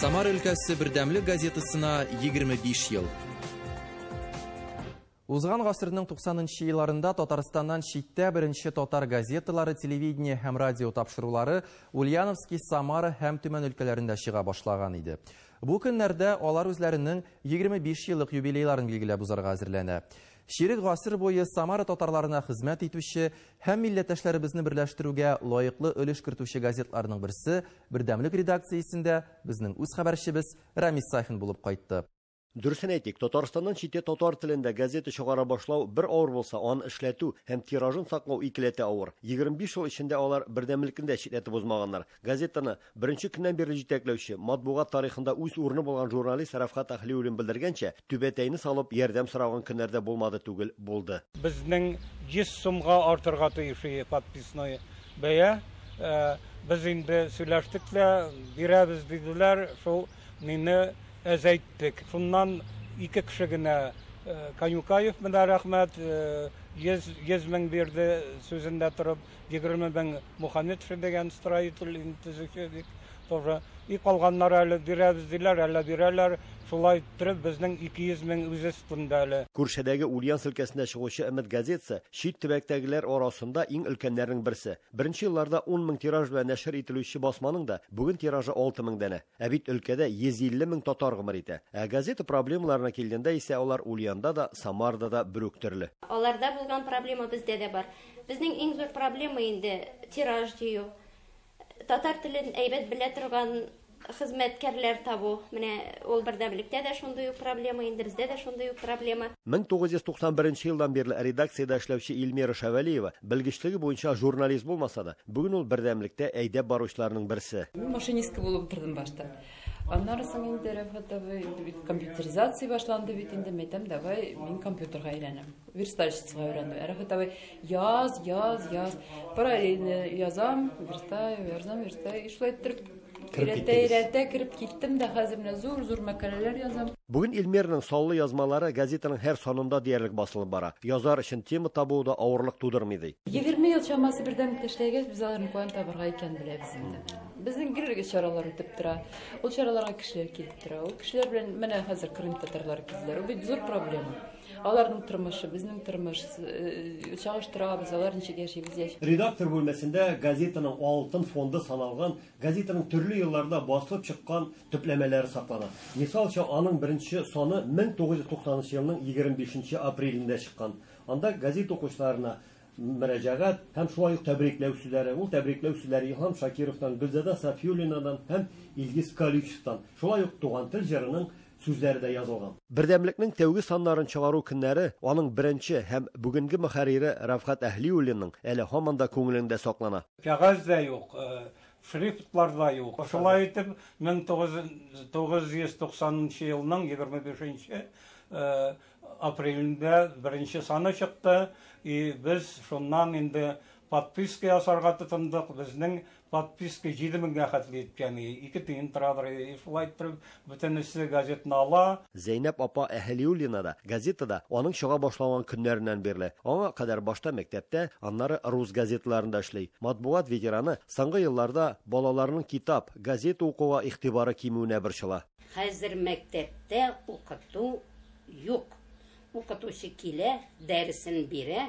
Самар өлкәсе Бердәмлек газетасына 25 ел. Узган гасырның 90 елларында Татарстаннан читтә беренче татар газеталары, телевидение һәм радио тапшырулары Ульяновский, Самара һәм Төмән өлкәләрендә чыга башлаган иде. Бу көннәрдә алар үзләренең 25 еллык юбилейларын билгеләп узарга әзерләнә. Чирек гасыр буе Самара татарларына хезмәт итүче һәм милләттәшләребезне берләштерүгә лаеклы өлеш кертүче газетларның берсе Бердәмлек редакциясендә безнең үз хәбәрчебез Рамис Сафин булып кайтты. Дөресен әйтик, Татарстаннан читтә татар телендә газета чыгара башлау бер авыр булса, аны эшләтү һәм тиражын саклау икеләтә авыр. 25 ел эчендә алар Бердәмлекне дә читләтеп узмаганнар. Газетаны беренче көннән бирле җитәкләүче, матбугат тарихында үз урыны булган журналист Рафкат Әһлиуллин белдергәнчә, түбәтәйне салып ярдәм сораган көннәр дә булмады түгел, булды. Безнең 100 сумга артырга тиеш подписной бәя. Без инде сөйләштек тә, бирәбез диделәр, шул мине әзәйттек. Шуннан ике кеше генә, Канюкаев менә рәхмәт, 100 мең бирде сүзендә торып, 20 мең Мухаммедшин дигән строитель, төзүче бик тоже. И калганнар әле бирәбез диләр, әллә бирәләр. Шулай иттереп безнең 200 мең үз өстендә әле. Күршедәге Ульяновск өлкәсендә чыгучы Өмет газетасы чит төбәктәгеләр арасында иң өлкәннәрнең берсе. Беренче елларда 10 мең тираж белән нәшер ителүче басманың да бүген тиражы 6 мең данә. Ә бит өлкәдә 150 мең татар гомер итә. Ә газета проблемаларына килгәндә исә алар Ульянда да, Самарда да бер үк төрле. Аларда булган проблема бездә дә бар. Безнең иң зур проблема инде тираж җыю. Татар телен әйбәт белә торган хезмәткәрләр табу. Менә ул Бердәмлектә дә шундый ук проблема, инде бездә дә шундый ук проблема. 1991 елдан бирле редакциядә эшләүче Эльмира Шәвәлиева белгечлеге буенча журналист булмаса да, бүген ул Бердәмлектә әйдәп баручыларның берсе. Мин машинистка булып утырдым башта. Аннары соң инде Рәфгать абый, инде бит компьютеризация башланды бит инде, мин әйтәм, давай мин компьютерга өйрәнәм. Верстальщицага өйрәндем. Рәфгать абый, яз, яз, яз. Параллельно язам, верстаю, язам, верстаю. И шулай иттереп Кирип өйрәтә, киттегез. Өйрәтә кереп киттем дә, хәзер менә зур-зур мәкаләләр язам. Бүген Эльмираның саллы язмалары газетаның һәр санында диярлек басылып бара. Язар өчен тема табуы да авырлык тудырмый ди. 20 ел чамасы Бердәмлектә эшләгәч, без аларны каян табарга икәнен беләбез инде. Безнең гел чаралар үтеп тора. Ул чараларга кешеләр килеп тора. Ул кешеләр белән менә хәзер Крым татарлары килделәр. Ул бит зур проблема. Аларның тормышы, безнең тормыш, чагыштырабыз, алар ничек яши, без яши. Редактор бүлмәсендә газетаның алтын фонды саналган, газетаның төрле елларда басылып чыккан төпләмәләре саклана. Мисал өчен, аның беренче саны 1990 елның 25 апрелендә чыккан. Анда газета укучыларына мөрәҗәгать һәм шулай ук тәбрикләү сүзләре. Ул тәбрикләү сүзләре Илһам Шакировтан, Гөлзада Сафиуллинадан һәм Илгиз Калючевтан. Шулай ук Туган тел җырының сүзләре дә язылган. Бердәмлекнең тәүге саннарын чыгару көннәре аның беренче һәм бүгенге мөхәррире Рафкат Әһлиуллинның әле һаман да күңелендә саклана. Кәгазь дә юк, шрифтлар да юк. Шулай итеп, мең тугыз йөз туксанынчы елның егерме бишенче апрелендә беренче саны чыкты. И без шуннан инде подписка ясарга тотындык. Безнең подписка җиде меңгә хәтле җиткән. 2 тиен торадыр. И шулай итеп бөтенесе газетны ала. Зәйнәп апа Әһлиуллина да газетада аның чыга башлаган көннәреннән бирле. Аңа кадәр башта мәктәптә, аннары рус газеталарында эшли. Матбугат ветераны соңгы елларда балаларның китап, газета укуга игътибары кимүенә борчыла. Хәзер мәктәптә укыту юк. Укытучы килә, дәресен бирә,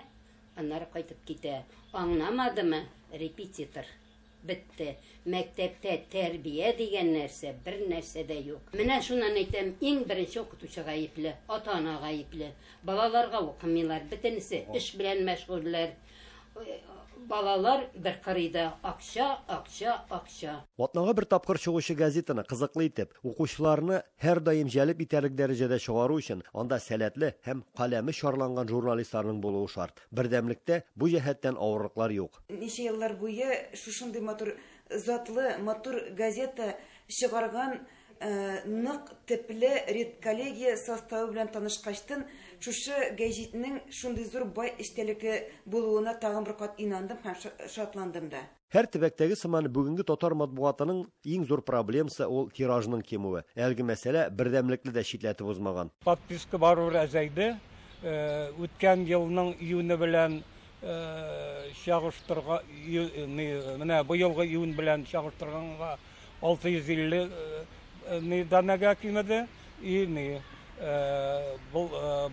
аннары кайтып китә. Аңламадымы? Репетитор. Бетте. Мәктәптә тәрбия дигән нәрсә бер нәрсә дә юк. Менә шуннан әйтәм, иң беренче укытучы гаепле, ата-ана гаепле. Балаларга укымыйлар, бөтенесе эш белән мәшгульләр. Балалар бер кырыйда акча, акча, акча. Атнага бер тапкыр чыгучы газетаны кызыклы итеп, укучыларны һәр даим җәлеп итәрлек дәрәҗәдә чыгару өчен анда сәләтле һәм каләме чарланган журналистларның булуы шарт. Бердәмлектә бу җәһәттән авырлыклар юк. Ничә еллар буе шушындый матур, затлы, матур газета чыгарган, нык төпле редколлегия составы белән танышкачтын, шушы гәҗитнең шундый зур бай эчтәлекле булуына тагын бер кат инандым һәм шатландым да. Һәр төбәктәге сыман бүгенге татар матбугатының иң зур проблемасы ул тиражның кимүе. Әлеге мәсьәлә бердәмлекне дә читләтеп узмаган. Подписка барыбер әзәйде. Үткән елның июне белән чагыштырга, менә быелгы июнь белән чагыштырганга алты йөз илле ни данәгә кимеде и ни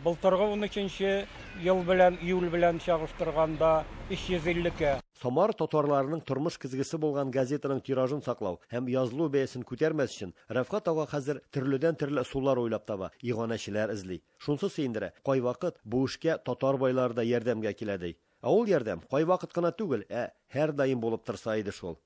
былтыргы унөченче ел белән июль белән чагыштырганда 350 кә. Самара татарларының тормыш көзгесе булган газетаның тиражын саклау һәм язылу бәясен күтәрмәс өчен Рәфкать ага хәзер төрледән-төрле ысуллар уйлап таба, иганәчеләр эзли. Шунсы сөендерә, кайвакыт бу эшкә татар байлары да ярдәмгә килә, ди. Ә ул ярдәм кайвакыт кына түгел, ә һәрдаим булып торса иде шул.